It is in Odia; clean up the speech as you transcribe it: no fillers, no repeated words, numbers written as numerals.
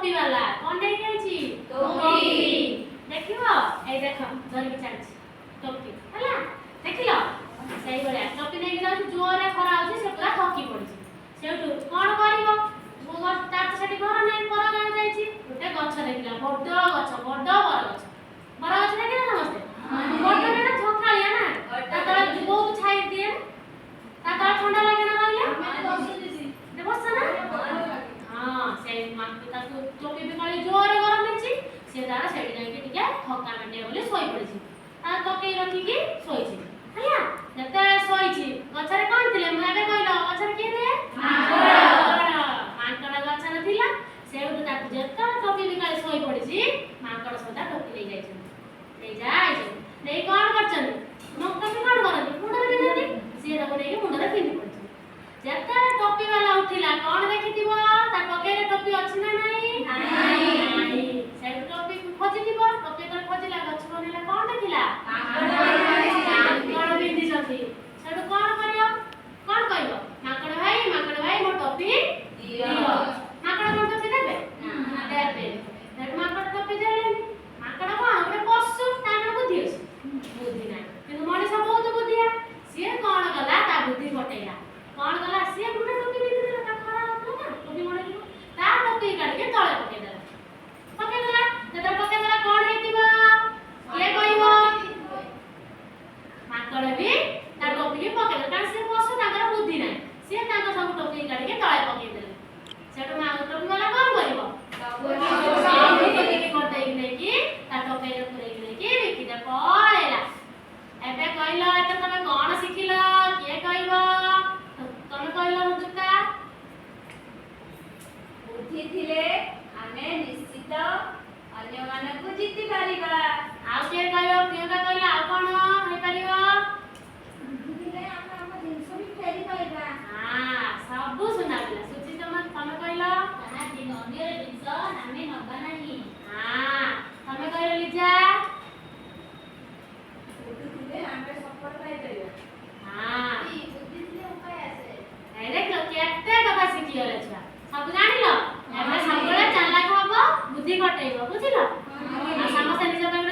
ଟୋପି ବାଲା କଣ ନେଇକି ଆଇଛି? ଟୋପି। ଦେଖିବ, ଏଇ ଦେଖ, ଧରିକି ଚାଲିଛି ଟୋପି। ହେଲା, ଦେଖିଲ? ସେଇଭଳିଆ ଟୋପି ନେଇକି ଯାଉଛି। ଜୋରରେ ଖରା ହଉଛି, ସେ ପୁରା ଥକି ପଡିଛି। ସେଇଠୁ କଣ କରିବ? ତାର ତ ସେଠି ଘର ନାହିଁ, ପର ଗାଁ ଯାଇଛି। ଗୋଟେ ଗଛ ଦେଖିଲା, ବଡ ଗଛ, ବଡ ବରଗଛ। ବରଗଛ ଦେଖିଲ ସମସ୍ତେ? ବଡ ନା ଝଙ୍କାଳିଆ ନା, ତା ତଳେ ବହୁତ ଛାଇ ଦିଏ ନା, ତା ତଳେ ଥଣ୍ଡା ଲାଗେ ନା ରହିଲେ? ବସ ନା। ହଁ, ସେଇ ତାକୁ ଟୋପି ବିକାଳି ଜୋରରେ ଗରମ ହେଇଛି। ସେ ତାର ସେଠି ଯାଇକି ଟିକେ ଥକା ମେଣ୍ଟେଇବ ବୋଲି ଶୋଇ ପଡିଛି। ତା ତକେଇ ରଖିକି ଶୋଇଛି। ହେଲା, ଯେତେବେଳେ ଶୋଇଛି, ଗଛରେ କଣ ଥିଲେ? ମୁଁ ଏବେ କହିଲ, ଗଛରେ କିଏ ଥିଲେ? ମାଙ୍କଡ। ମାଙ୍କଡ ଗଛରେ ଥିଲା। ସେଇଠୁ ତାକୁ ଯେତେବେଳେ ଟୋପି ବିକାଳି ଶୋଇ ପଡିଛି, ମାଙ୍କଡ ସବୁ ତା ଟୋପି ନେଇ ଯାଇଛନ୍ତି। ନେଇ ଯାଇଛନ୍ତି, ନେଇ କଣ କରିଛନ୍ତି? ଟୋପି କଣ କରନ୍ତି? ମୁଣ୍ଡରେ ପିନ୍ଧନ୍ତି। ସିଏ ତାକୁ ନେଇକି ମୁଣ୍ଡରେ ପିନ୍ଧି ପଡିଛନ୍ତି। ଯେତେବେଳେ ଟୋପି ବାଲା ଉଠିଲା, କଣ ଦେଖିଥିବ? ତା ଟକେଇରେ ଟୋପି ଅଛି ନା ନାହିଁ? ନାହିଁ। ସେଇଠୁ ଟୋପି ଖୋଜିଥିବ। ଟୋପି ଯେତେବେଳେ ଖୋଜିଲା, ଗଛ ବନେଇଲା, କଣ ଦେଖିଲା? ମାଙ୍କଡ ପିନ୍ଧିଛନ୍ତି। ସେଠୁ କଣ କରିବ? କଣ କହିବ? "ମାଙ୍କଡ ଭାଇ, ମାଙ୍କଡ ଭାଇ, ମୋ ଟୋପି ଦିଅ।" ମାଙ୍କଡ କଣ ଟୋପି ଦେବେ? ଦେବେ? ସେଠୁ ମାଙ୍କଡ ଟୋପି ଦେଲେନି। ମାଙ୍କଡ କଣ ଗୋଟେ ପଶୁ, ତାର କଣ ବୁଦ୍ଧି ଅଛି? ବୁଦ୍ଧି ନାହିଁ। କିନ୍ତୁ ମଣିଷ ବହୁତ ବୁଦ୍ଧିଆ। ସିଏ କଣ କଲା? ତା ବୁଦ୍ଧି ଖଟେଇଲା। କଣ କଲା? ସିଏ ଗୋଟେ ଟୋପି ପିନ୍ଧିଥିଲା, ତା ଖରା ହଉଥିଲା ନା, ଟୋପି ମଡେଇଥିବ, ତା ଟୋପି କାଢିକି ତଳେ ପକେଇଦେଲା। ପକେଇଦେଲା, ଯେତେବେଳେ ପକେଇଦେଲା, କଣ ହେଇଥିବ କିଏ କହିବ? ମାଙ୍କଡ ବି ତା ଟୋପିକି ପକେଇଦେଲା, କାରଣ ସେ ପଶୁ, ତାଙ୍କର ବୁଦ୍ଧି ନାହିଁ। ସିଏ ତାଙ୍କ ସବୁ ଟୋପି କାଢିକି ତଳେ ପକେଇଦେଲେ। ସେଠୁ ମା ଟୋପି ବାଲା କଣ କରିବ? ସବୁ ଟୋପିକି ଗୋଟେଇକି ନେଇକି ତା ଟୋକେଇରେ ପୁରେଇକି ନେଇକି ବିକିଦେ ପଳେଇଲା। ଏବେ କହିଲ, ଏଥର ତମେ କଣ ଶିଖିଲ? କିଏ କହିବ? ତମେ କହିଲ ରଞ୍ଜୁକା। ବୁଦ୍ଧି ଥିଲେ ଆମେ ନିଶ୍ଚିତ ଅନ୍ୟମାନଙ୍କୁ ଜିତି ପାରିବା। ଆଉ କିଏ କହିବ? ପ୍ରିୟଙ୍କା କହିଲ, ଆଉ କଣ ହେଇପାରିବ? ବୁଦ୍ଧି ଥିଲେ ଆମେ ଆମ ଜିନିଷ ବି ଫେରି ପାଇବା। ହଁ, ସବୁ ସୁନା ପିଲା। ସୁଚି, ତମେ ତମେ କହିଲ। ତାହା ଅନ୍ୟର ଜିନିଷ ଆମେ ନବା ନାହିଁ। ହଁ, ତମେ କହିଲ ଲିଜା। ବୁଦ୍ଧି ଥିଲେ ଆମେ ସଫଳ ପାଇପାରିବା। ବୁଦ୍ଧି ଥିଲେ ଉପାୟ ଆସେ। ଏଇ ଦେଖିଲ, କେତେ କଥା ଶିଖିଗଲେ ଛୁଆ। ସବୁ ଜାଣିଲ। ଏବେ ସବୁବେଳେ ଚାଲାକ ହବ, ବୁଦ୍ଧି ଖଟେଇବ, ବୁଝିଲ? ଆଉ ସମସ୍ତେ ନିଜ ପାଇଁ